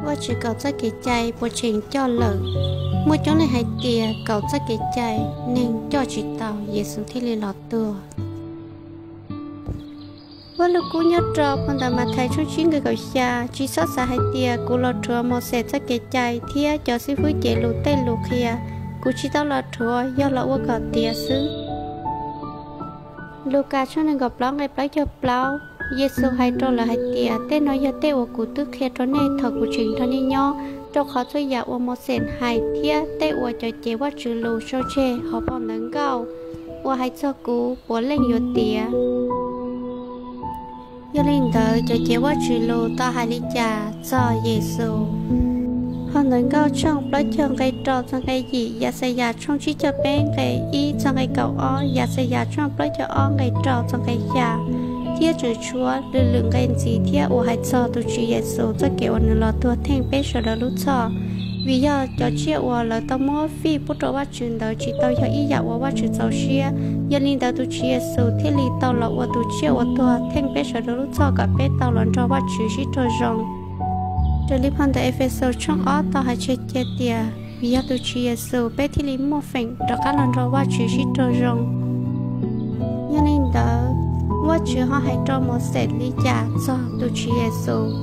Vajtswv kaum txoj kev cai puas tseem coj lawm? Muaj coob leej hais tias kaum txoj kev cai neeg coj tsis tau, Yexus thiaj li los tuag. Vaj lug kub nyob rau phau ntawv Mathais tshooj tsib nqe kaum xya: Tsis txhob xav hais tias kuv los rhuav Mauxes txoj kev cai thiab cov xib fwb cev lus tej lus qhia. Kuv tsis tau los rhuav, yog los ua kom tiav xwb. Lukas tshooj nees nkaum plaub nqe plaub caug plaub: Yexus hais rau lawv hais tias, tej no yog tej uas kuv twb qhia rau nej thaum kuv tseem nrog nej nyob, rau qhov txhua yam uas Mauxes hais thiab tej uas cov cev Vajtswv lus sau tseg hauv phau ntawv nkauj uas hais txog kuv puav leej yuav tiav. Yog li ntawd, cov cev Vajtswv lus tau hais li cas txog Yexus? Phau ntawv nkauj tshooj plaub caug nqe rau txog nqe yim, Yaxayas tshooj tsib caug peb nqe ib txog nqe kaum ob, Yaxayas tshooj plaub caug ob nqe rau txog nqe xya, thiab tseem tshuav lwm lwm nqe ntxiv thiab uas hais txog tus Tswv Yexus txoj kev uas nws los tuag theej peb sawv daws lub txhoj. Vim yog cov tsiaj uas lawv tau muab fij pub rau Vajtswv ntawd tsis tau yog ib yam uas Vajtswv txaus siab, yog li ntawd tus Tswv Yexus thiaj li tau los ua tus tsiaj uas tuag theej peb sawv daws lub txhoj kom peb tau los nrog Vajtswv sib raug zoo. Raws li phau ntawv Efexus tshooj ob tau hais tseg cia tias, vim yog tus Tswv Yexus peb thiaj li muaj feem rov qab los nrog Vajtswv sib raug zoo. Yog li ntawd, Vajtswv ho hais rau Mauxes li cas txog tus Tswv Yexus?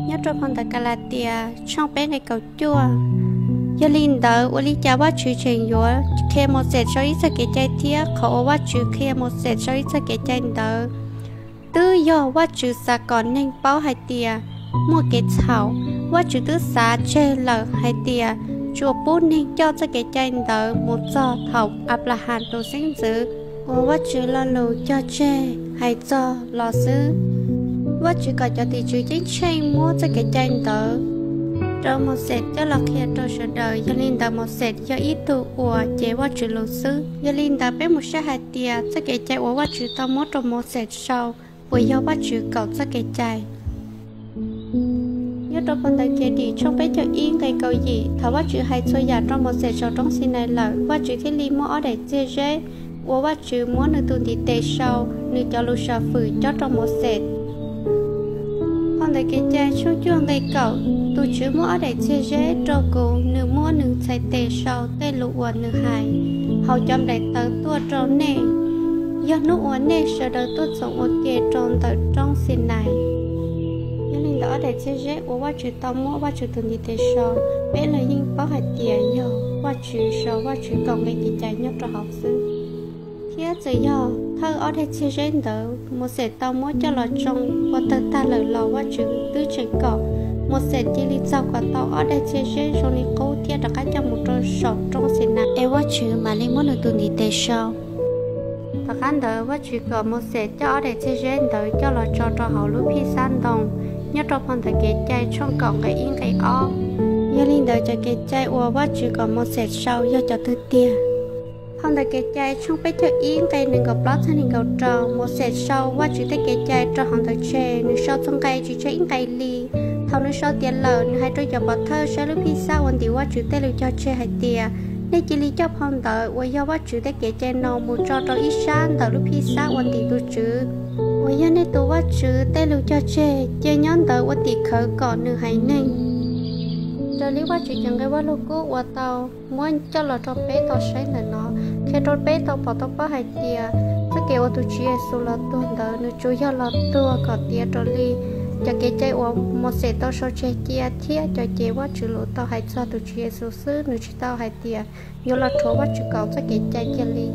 Nyob rau phau ntawv Kalatias tshooj peb nqe kaum cuaj: Yog li ntawd, ua li cas Vajtswv tseem yuav qhia Mauxes sau ib txoj kev cai thiab? Qhov uas Vajtswv qhia Mauxes sau ib txoj kev cai ntawd, twb yog Vajtswv xav kom neeg paub hais tias muaj kev txhaum. Vajtswv twb xav tseg lawm hais tias tsuas pub neeg coj txoj kev cai ntawd mus txog thaum Anplahas tus xeeb ntxwv uas Vajtswv lo lus cog tseg hais txog los xwb. Vajtswv kom cov tim tswv ceeb tsheej muab txoj kev cai ntawd rau Mauxes coj los qhia rau sawv daws, yog li ntawd Mauxes yog ib tug uas cev Vajtswv lus xwb. Yog li ntawd peb mus saib hais tias txoj kev cai uas Vajtswv tau muab rau Mauxes sau puas yog Vajtswv kaum txoj kev cai. Nyob rau phau ntawv Kev Dim tshooj peb caug ib nqe kaum yim, thaum Vajtswv hais txhua yam rau Mauxes saum roob Xinais lawm, Vajtswv thiaj li muab ob daim txiag zeb uas Vajtswv muab nws tus ntiv tes sau, nws cov lus sam fwm cob rau Mauxes. Phau ntawv Kev cai tshooj cuaj nqe kaum, tus Tswv muab ob daim txiag zeb rau kuv, nws muab nws txhais tes sau tej lus uas nws hais hauv cov nplaim tawv tuaj rau nej, yog hnub uas nej sawv daws tuaj txoos ua ke rau ntawm roob Xinais. Yog li ntawd ob daim txiag zeb uas Vajtswv tau muab Vajtswv tus ntiv tes sau, peb los yeej paub hais tias yog Vajtswv sau Vajtswv kaum nqe kev cai nyob rau hauv xwb. Thiab txawm yog thawj ob daim txiag zeb ntawd Mauxes tau muab coj los tsoo ua tawg tag lawm los Vajtswv twb tseem kom Mauxes cia li txaug kom tau ob daim txiag zeb zoo li qub thiab rov qab coj mus rau saum roob Xinais es Vajtswv mam li muab nws tus ntiv tes sau. Tom qab ntawd Vajtswv kom Mauxes coj ob daim txiag zeb ntawd coj los tso rau hauv lub Phijxab Ntoo, nyob rau phau ntawv Kev cai tshooj kaum nqe ib nqe ob. Yog li ntawd cov kev cai uas Vajtswv kom Mauxes sau yog cov twg tiag? Phau ntawv Kev cai tshooj peb caug ib nqe nees nkaum plaub txog nees nkaum rau, Mauxes sau Vajtswv tej kev cai rau hauv ntawv tseg, nws sau txog nqe tsis tseg ib nqe li. Thaum nws sau tiav lawm, nws hais rau cov pov thawj saib lub Phijxab uas ntim Vajtswv tej lus cog tseg hais tias, nej cia li coj phau ntawv uas yog Vajtswv tej kev cai no mus tso rau ib sab ntawm lub Phijxab uas ntim tus Tswv, uas yog nej tus Vajtswv tej lus cog tseg, cia nyob ntawd ua tim khawv kom nws haiv neeg. Raws li Vajtswv cov nqe Vajluskub uas tau muab coj los rau peb tau saib ntawm no, qhia rau peb tau pom tau paub hais tias txoj kev uas tus Tswv Yexus los tuag ntawd nws tsuas yog los tuag kom tiav raws li cov kev cai uas Mauxes tau sau tseg cia thiab cov cev Vajtswv lus tau hais txog tus Tswv Yexus xwb, nws tsis tau hais tias yuav los rhuav Vajtswv kaum txoj kev cai kiag li.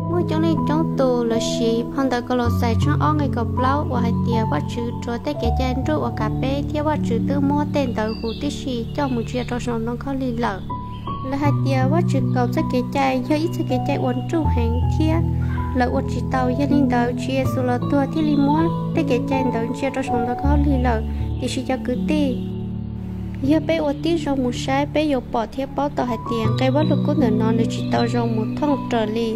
Muaj coob leej coob tus lawv siv phau ntawv Kaulauxais tshooj ob nqe kaum plaub uas hais tias Vajtswv rhuav tej kev cai nruj uas kav peb thiab Vajtswv twb muab tej ntawd huv tib si coj mus ntsia rau saum ntoo khaub lig lawm. Lawv hais tias Vajtswv kaum txoj kev cai yog ib txoj kev cai uas nruj heev thiab lawv ua tsis tau, yog li ntawd Tswv Yexus los tuag thiaj li muab tej kev cai ntawd ntsia rau saum ntoo khaub lig lawm. Tiam sis cov kwv tij, yog peb ua tib zoo mus saib, peb yuav pom thiab paub tau hais tias nqe Vajluskub ntawm no nws tsis tau zoo mus thooj raws li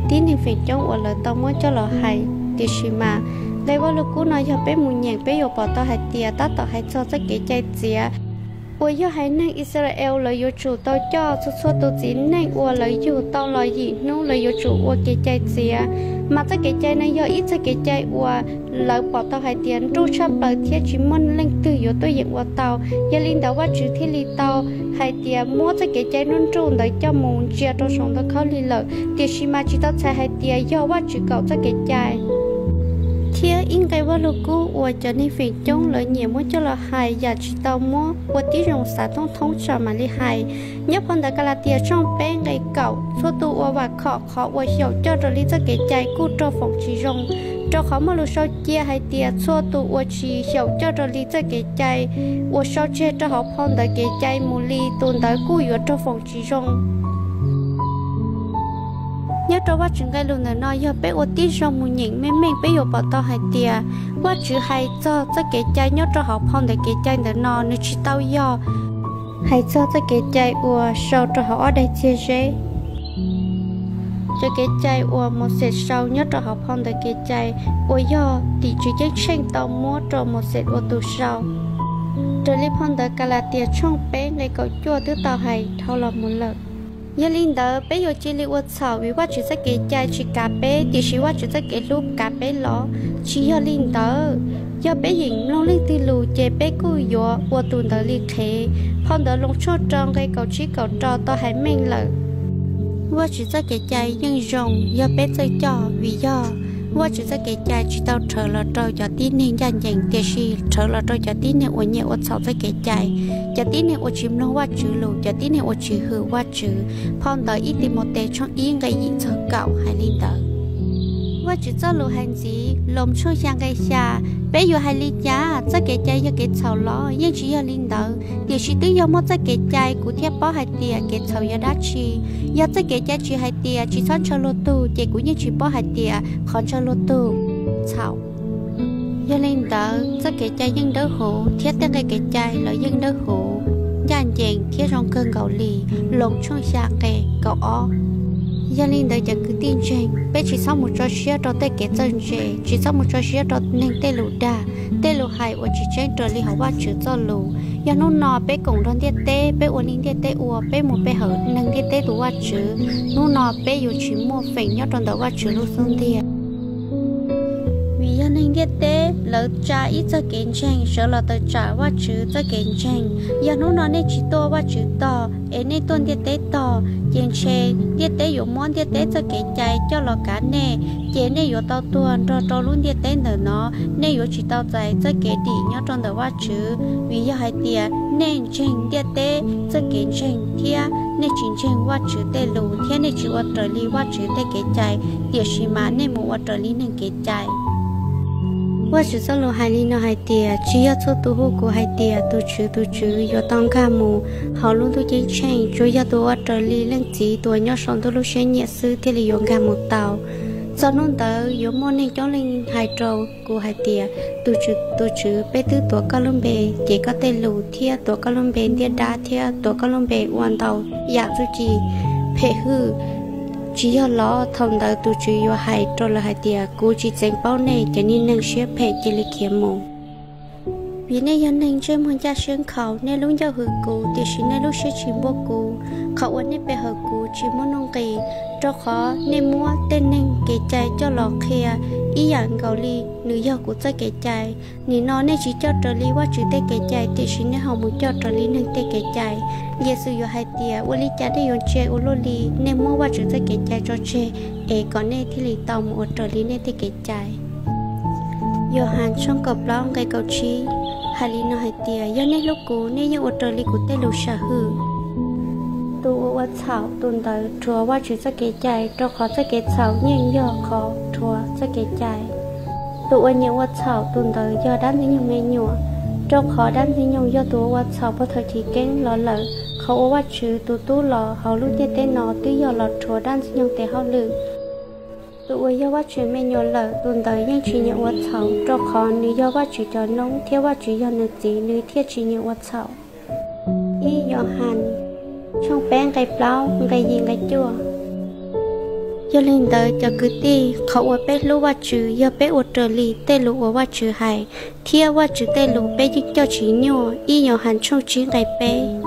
tib neeg feem coob uas lawv tau muab coj los hais. Tiam sis mas, nqe Vajluskub no yog peb mus nyeem peb yuav pom tau hais tias tab tom hais txog txoj kev cai txiav uas yog haiv neeg Yixalayees lawv yuav tsum tau coj txhua txhua tus txiv neej uas lawv yug tau los yim hnub lawv yuav tsum ua kev cai txiav. Mas txoj kev cai no yog ib txoj kev cai uas lawv pom tau hais tias nruj tshaj plaws thiab tsis muaj leej twg yuav tuaj yeem ua tau. Yog li ntawd Vajtswv thiaj li tau hais tias muab txoj kev cai nruj nruj ntawd coj mus ntsia rau saum ntoo khaub lig lawm, tiam sis mas tsis tau txhais hais tias yog Vajtswv kaum txoj kev cai. Thiab ib nqe Vajluskub uas cov neeg feem coob lawv nyiam muab coj los hais yam tsis tau muab ua tib zoo xav thoob thoob tsam mam li hais. Nyob phau ntawv Kalatias tshooj peb nqe kaum, txhua tus uas vam khom qhov uas xyaum coj raws li txoj kev cai kuj raug foom tsis zoo, rau qhov muaj lus sau cia hais tias txhua tus uas tsis xyaum coj raws li txoj kev cai uas sau tseg rau hauv phau ntawv kev cai mus li, tus ntawd kuj yuav raug foom tsis zoo. Nyob rau Vajtswv nqe lus ntawm no, yog peb ua tib zoo mus nyeem meej meej, peb yuav pom tau hais tias Vajtswv hais txog txoj kev cai nyob rau hauv phau ntawv kev cai ntawm no nws tsis tau yog hais txog txoj kev cai uas sau rau hauv ob daim txiag zeb. Cov kev cai uas Mauxes sau nyob rau hauv phau ntawv kev cai uas yog tim tswv ceeb tsheej tau muab rau Mauxes ua tus sau. Raws li phau ntawv Kalatias tshooj peb nqe kaum cuaj twb tau hais dhau los mus lawm. Yog li ntawd peb yuav cia li ua txhaum vim Vajtswv txoj kev cai tsis kav peb, tiam sis Vajtswv txoj kev hlub kav peb los? Tsis yog li ntawd. Yog peb yeem mloog leej twg lus ces peb kuj yuav ua tus ntawd li qhev. Phau ntawv Loos tshooj rau nqe kaum tsib kaum rau tau hais meej lawm. Vajtswv txoj kev cai yeej zoo yog peb txawj coj, vim yog Vajtswv txoj kev cai tsis tau rhawv los rau cov tib neeg ncaj ncees, tiam sis rhawv los rau cov tib neeg uas nyiam ua txhaum txoj kev cai, cov tib neeg uas tsis mloog Vajtswv lus, cov tib neeg uas tsis hwm Vajtswv. Phau ntawv Ib Timautes tshooj ib nqe yim txog kaum hais li ntawd. Vajtswv txoj lus hais ntxiv, Loos tshooj xya nqe xya, peb yuav hais li cas? Txoj kev cai yog kev txhaum los? Yeej tsis yog li ntawd, tiam sis twb yog muaj txoj kev cai kuv thiaj paub hais tias kev txhaum yog dab tsi. Yog txoj kev cai tsis hais tias tsis txhob ntshaw luag tug, ces kuv yeej tsis paub hais tias qhov ntshaw luag tug txhaum. Yog li ntawd txoj kev cai yeej dawb huv thiab tej nqe kev cai los yeej dawb huv, ncaj ncees thiab zoo kawg nkaus li. Loos tshooj xya nqe kaum ob. Yog li ntawd cov kwv tij ntseeg, peb tsis txhob mus tso siab rau tej kev txawj ntse, tsis txhob mus tso siab rau neeg tej lus dag, tej lus hais uas tsis tseeb raws li hauv Vajtswv txoj lus. Yog hnub no peb koom nrog ntiaj teb, peb ua li ntiaj teb ua, peb mus pe hawm neeg ntiaj teb tus vaj tswv, hnub no peb yuav tsis muaj feem nyob rau ntawm Vajtswv lub xub ntiag. Vim yog neeg ntiaj teb lawv tsa ib txoj kev ntseeg sawv los tawm tsam Vajtswv txoj kev ntseeg. Yog hnub no nej tsis tuaj Vajtswv tog es nej tuaj ntiaj teb tog, ces ntshe ntiaj teb yuav muab ntiaj teb txoj kev cai coj los kav nej, ces nej yuav tau tuag nrog rau lub ntiaj teb ntawm no. Nej yuav tsis tau txais txoj kev dim nyob rau ntawm Vajtswv, vim yog hais tias nej ntseeg ntiaj teb txoj kev ntseeg thiab nej tsis ntseeg Vajtswv tej lus thiab nej tsis ua raws li Vajtswv tej kev cai, tiam sis mas nej mus ua raws li neeg kev cai. Vajtswv txoj lus hais li no hais tias, tsis yog txhua tus hu kuv hais tias tus Tswv, tus Tswv yuav tau nkag mus hauv lub ntuj ceeb tsheej, tsuas yog tus ua raws li Leej Txiv tus uas nyob saum ntuj lub siab nyiam xwb thiaj li yuav nkag mus tau. Txog hnub ntawd yuav muaj neeg coob leej hais rau kuv hais tias, tus Tswv, tus Tswv, peb twb tuav koj lub npe, ces koj tej lus thiab tuav koj lub npe ntiab dab thiab tuav koj lub npe ua ntau yam txuj ci phem hwj, tsis yog los? Thaum ntawd tus Tswv yuav hais rau lawv hais tias, kuv tsis txeev paub nej cov niag neeg siab phem, cia li khiav mus. Vim nej yog neeg ntsej muag ncaj siab nkhaus, nej lub ncauj hwm kuv, tiam sis nej lub siab tsis npuab kuv. Qhov uas nej pe hawm kuv tsis muaj nuj nqis, rau qhov nej muab tej neeg kev cai coj los qhia ib yam nkaus li nws yog kuv txoj kev cai. Nim no nej tsis coj raws li Vajtswv tej kev cai, tiam sis nej ho mus coj raws li neeg tej kev cai. Yexus yuav hais tias, ua li cas nej yuav ntse ua luaj li? Nej muab Vajtswv txoj kev cai tso tseg, es kom nej thiaj li tau mus ua raws li nej tej kev cai. Yauhas tshooj kaum plaub nqe kaum tsib hais li no hais tias, yog nej hlub kuv, nej yeej ua raws li kuv tej lus sam hwm. Tus uas ua txhaum, tus ntawd rhuav Vajtswv txoj kev cai, rau qhov txoj kev txhaum yeej yog qhov rhuav txoj kev cai. Tus uas nyiam ua txhaum, tus ntawd yog dab Ntxwg Nyoog me nyuam, rau qhov dab Ntxwg Nyoog yog tus uas ua txhaum puag thaum chiv keeb los lawm. Qhov uas Vajtswv tus Tub los hauv lub ntiaj teb no twb yog los rhuav dab Ntxwg Nyoog tes hauj lwm. Tus uas yog Vajtswv me nyuam lawm, tus ntawd yeej tsis nyiam ua txhaum, rau qhov nws yog Vajtswv cov noob thiab Vajtswv yog nws Txiv, nws thiaj tsis nyiam ua txhaum. Ib Yauhas tshooj peb nqe plaub nqe yim nqe cuaj. Yog li ntawd cov kwv tij, qhov uas peb hlub Vajtswv yog peb ua raws li tej lus uas Vajtswv hais, thiab Vajtswv tej lus peb yeej coj tsis nyuaj. Ib Yauhas tshooj tsib nqe peb.